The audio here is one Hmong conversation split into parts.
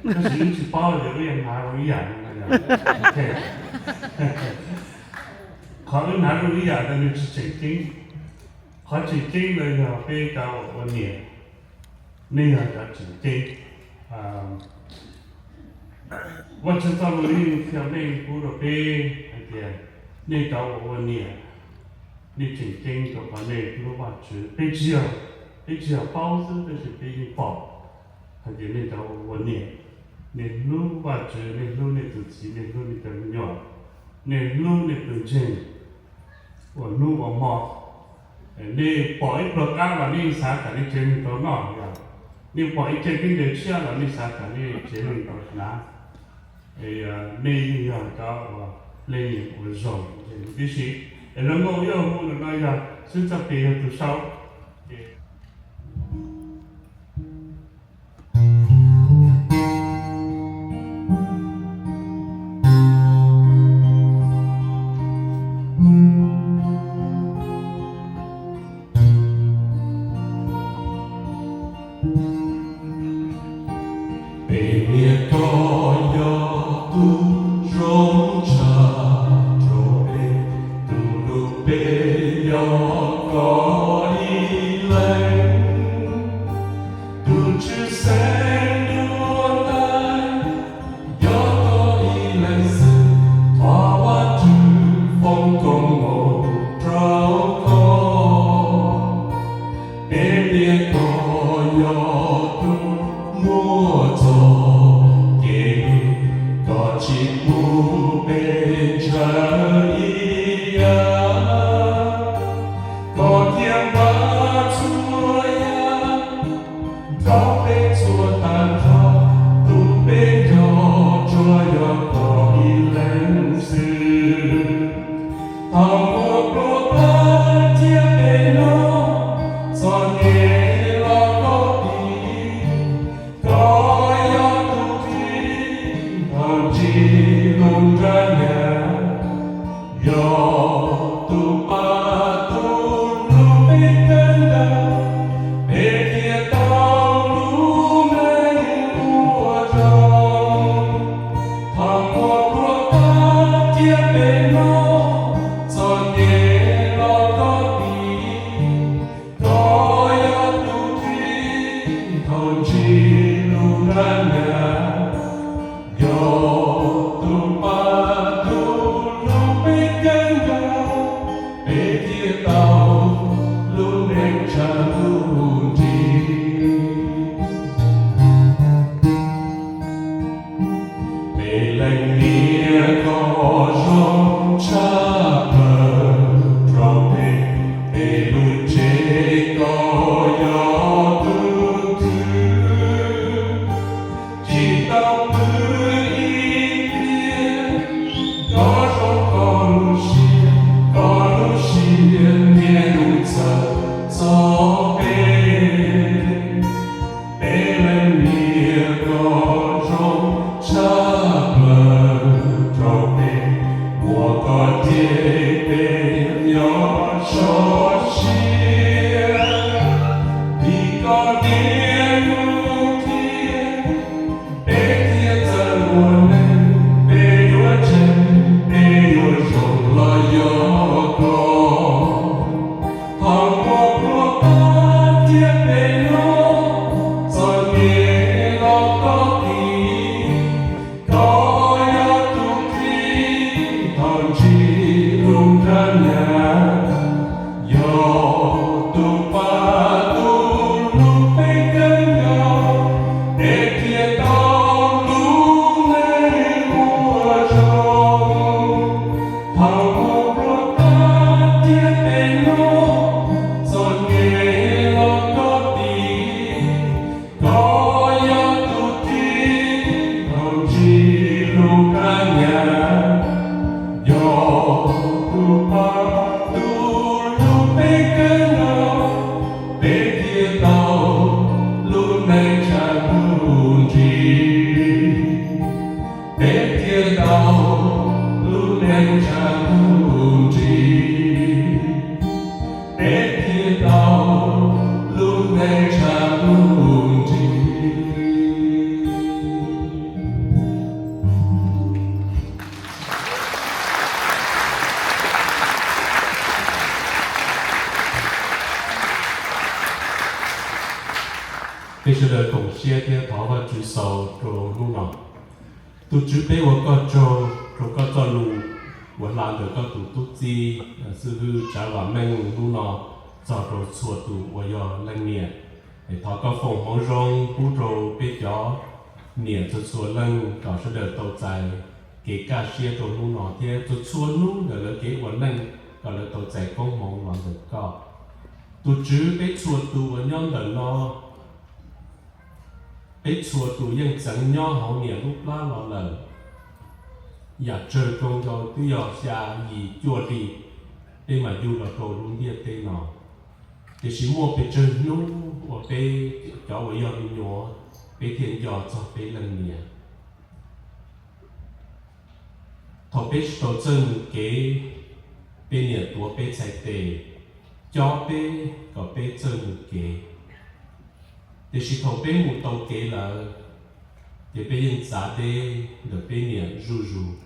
Tab sis wb tsis paub ces wb yeej hnav zoo ib yam no. Qhov wb hnav zoo ib yam ntawd nws tsis tseem ceeb. Qhov tseem ceeb ntawd yog peb cov uas ua niam, nej yog cov tseem ceeb. Vajtswv txoj lus yeej qhia meej pub rau peb hais tias nej cov uas ua niam, nej tseem ceeb rau qhov nej hlub Vajtswv. Peb tsis yog, peb tsis yog paub xwb tab sis peb yeej pom hais tias nej cov uas ua niam, nej hlub Vajtswv, nej hlub nej tus txiv, nej hlub nej cov me nyuam, nej hlub nej tus ntseeg ua hnub ua hmo. Nej pom ib pluag qab los nej yeej xav kom nej tsev neeg tau noj, yog nej pom ib ce khaub ncaws tshiab los nej xav kom nej tsev neeg tau hnav. Nej yeej yog cov uas leej niam uas zoo tib si. Es zoo nkauj ib hu no yog xib hwb Txoj Plig yog tus sau. Peb niam koj yog tus zoo tshaj rau peb, tus hlub peb yog koj ib leeg. Tus Tswv xeeb ntuag ntawd yog koj ib leeg xwb, thov Vajtswv foom koob hmoov rau koj. Peb niam koj yog tus muaj txoj kev hlub, koj tsis pub peb ntshaw ib yam, koj thiaj npaj txhua yam nrog peb txhua tag nrho. Tus peb nco tsuas yog koj ib leeg xwb. Thaum muaj pluag pab thiab peb noj txom nyem los koj pib, koj yog tus hlub, thaum ntsib lub nra nyab. Yog tus pab tus hlub peb kawg nkaus, peb thiaj tau lub neej ua zoo. Thaum muaj pluag pab thiab peb noj txom nyem los koj pib, koj yog tus hlub, thaum ntsib lub nra nyab. Yog tus pab tus hlub peb kawg nkaus, peb thiaj tau lub neej tshav ntuj nrig. Peb leej niam koj zoo tshaj plaws rau peb, peb lub tsev koj yog tus khwv. Tsis tau pw ib pliag, koj zoo koj lub siab, koj lub siab niaj hnub txhawb txog peb. Peb leej niam koj zoo tshaj plaws rau peb, muaj koj ces peb nyob sov siab. Vim koj niaj hnub qhia, peb thiaj txawj ua neej, peb yuav tsev, peb yuav zoo los yog koj. Thaum muaj pluag pab thiab peb noj txom nyem los koj pib, koj yog tus hlub, thaum ntsib lub nra nyab. Yog tus pab tus hlub peb kawg nkaus, peb thiaj tau lub neej ua zoo. Thaum muaj pluag pab thiab peb noj txom nyem los koj pib, koj yog tus hlub, thaum ntsib lub nra nyab. Yog tus pab tus hlub peb kawg nkaus, peb thiaj tau lub neej tshav ntuj nrig. Peb thiaj tau lub neej tshav ntuj nrig. Peb thiaj tau lub neej tshav ntuj nrig. Peb sawv daws koom siab thiab thov Vajtswv xaus rau hnub no. Tus Tswv, peb ua koj tsaug rau koj txoj lus uas hla ntawm koj tus tub txib xib hwb Tsav Vam Meej hnub no txog rau txhua tus uas yog leej niam. Es thov koj foom hmoov zoo pub rau peb cov niam txhua txhua leej kom sawv daws tau txais kev kaj siab rau hnub no thiab txhua txhua hnub ntawm lawv kev ua neej kom lawv tau txais koob hmoov los ntawm koj. Tus Tswv, peb txhua tus uas nyob ntawm no, peb txhua tus yeej txeev nyob hauv niam lub plab los lawm. Yam tsawg kawg nkaus twb yog xya yim cuaj hli peb mam yug los rau lub ntiaj teb no. Tiam sis muaj pes tsawg hnub uas peb cov uas yog me nyuam, peb thiaj nco txog peb leej niam. Thaum peb tsis tau txawj mus kev, peb niam tuav peb txhais tes, cob peb kom peb txawj mus kev. Tiam sis thaum peb mus tau kev lawm, ces peb yeej txav deb ntawm peb niam zuj zus.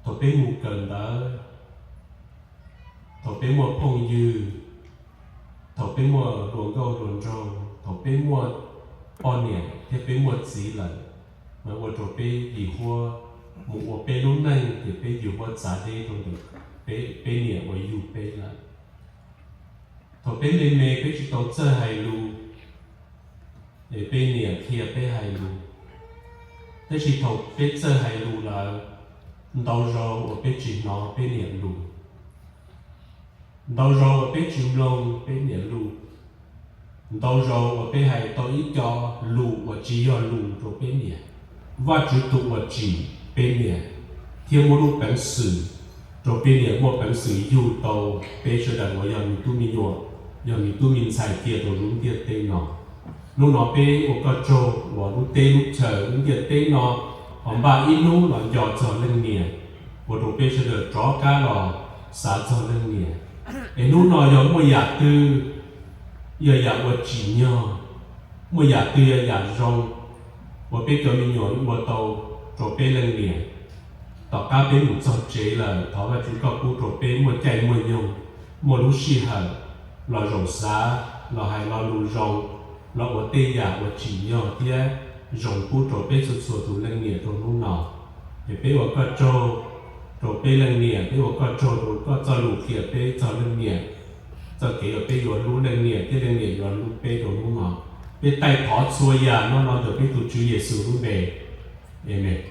Thaum peb mus kawm ntawv, thaum peb muaj phooj ywg, thaum peb muaj hluas nkauj hluas nraug, thaum peb muaj poj niam thiab peb muaj txiv lawm, mas ua rau peb yim huab mus ua peb lub neej, ces peb yim huab txav deb rau ntawm peb, peb niam uas yug peb lawm. Thaum peb me me peb tsis tau txawj hais lus, es peb niam qhia peb hais lus. Tab sis thaum peb txawj hais lus lawm, ntau zaus uas peb tsis hnov peb niam lus, ntau zaus uas peb tsis mloog peb niam lus, ntau zaus uas peb hais tau ib co lus uas tsis yog lus rau peb niam. Vajtswv tus uas tsim peb niam thiab muaj lub peev xwm rau peb niam muaj peev xwm yug tau peb sawv daws uas yog nws tub me nyuam, yog nws tub me ntxhais cia rau lub ntiaj teb no. Hnub no peb ua koj tsaug uas lub teb lub chaw lub ntiaj teb no ho npaj ib hnub los nco txog leej niam, ua rau peb sawv daws rov qab los xav txog leej niam. Es hnub no yog muaj yam twg yog yam uas tsim nyog, muaj yam twg yog yam zoo uas peb cov me nyuam ua tau rau peb leej niam, tom qab peb mus txog tsev lawm, thov Vajtswv koj pub rau peb muaj caij muaj nyoog, muaj lub sij hawm los zaum xav, los hais lo lus zoo, los ua tej yam uas tsim nyog thiab zoo pub rau peb txhua txhua tus leej niam rau hnub no. Es peb ua koj tsaug rau peb leej niam, peb ua koj tsaug rau koj txoj lus qhia peb txog leej niam, txoj kev uas peb yuav hlub leej niam thiab leej niam yuav hlub peb rau hnub no. Peb taij thov txhua yam no los ntawm peb tus Tswv Yexus lub npe. Amees.